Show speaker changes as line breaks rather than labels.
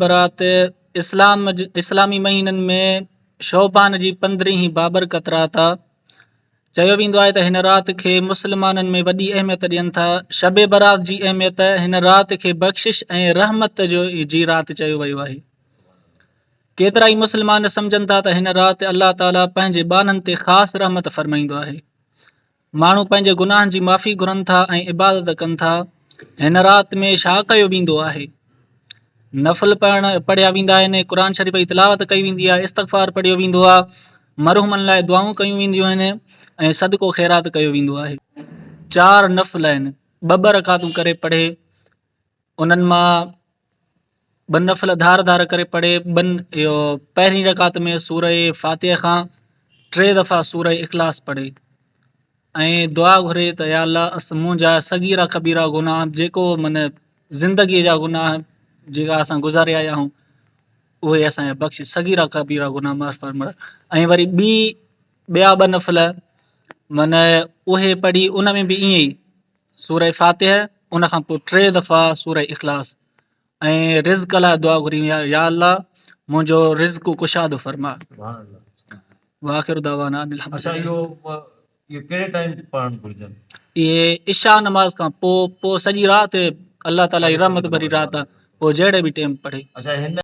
برات اسلام اسلامي مهينن ۾ شعبان جي پندرهين بابرڪت رات آ. چيو ويندو آهي ته هن رات کي مسلمانن ۾ وڏي اهميت ڏين ٿا. شب برات جي اهميت هن رات کي بخشش ۽ رحمت جو جي رات چيو ويو آهي. ڪيترائي مسلمان سمجهن ٿا ته هن رات الله تعالي پنهنجي ٻانهن تي خاص رحمت فرمائيندو آهي. ماڻهو پنهنجي گناهن جي معافي گهرن ٿا ۽ عبادت ڪن ٿا. هن رات ۾ ڇا ڪيو ويندو آهي؟ نفل پڙهڻ پڙهيا ويندا آهن، قرآن شريف جي تلاوت ڪئي ويندي آهي، استغفار پڙهيو ويندو آهي، مرحومن لاء دعائون ڪيون وينديون آهن ۽ صدقو خيرات ڪيو ويندو آهي. چار نفل آهن، ٻه ٻه رڪعتون ڪري پڙهي، انهن مان ٻه نفل ڌار ڌار ڪري پڙهي ٻن اهو پهرين رڪعت ۾ سورة فاتحه کان ٽي دفعا سورة اخلاص پڙهي ۽ دعا گهري ته يا الله اس منهنجا صغيرا ڪبيرا گناهه جيڪو من زندگيء جا گناهه جيڪا اسان گذاري آيا آهيون اهي اسان جا بخش صغيرا ڪبيرا گناهه معاف فرماء ۽ وري ٻي ٻيا ٻه نفل من اهي پڙهي ان ۾ به ائين ئي سورة فاتحه ان کان پوء ٽي دفعا سورة اخلاص ۽ رزق لاء دعا گهري يا الله منهنجو رزق ڪشادو فرما.
سبحان الله.
واخر دعوانا ان الحمد
اچھا
لله.
اهو اهي ڪهڙي ٽائيم پڙهڻ گهرجن؟
اهي عشاء نماز کان پوء پوء سڄي رات الله تعالي جي رحمت ڀري رات آ پوء جهڙي به ٽيم پڙهي.
اچھا هن.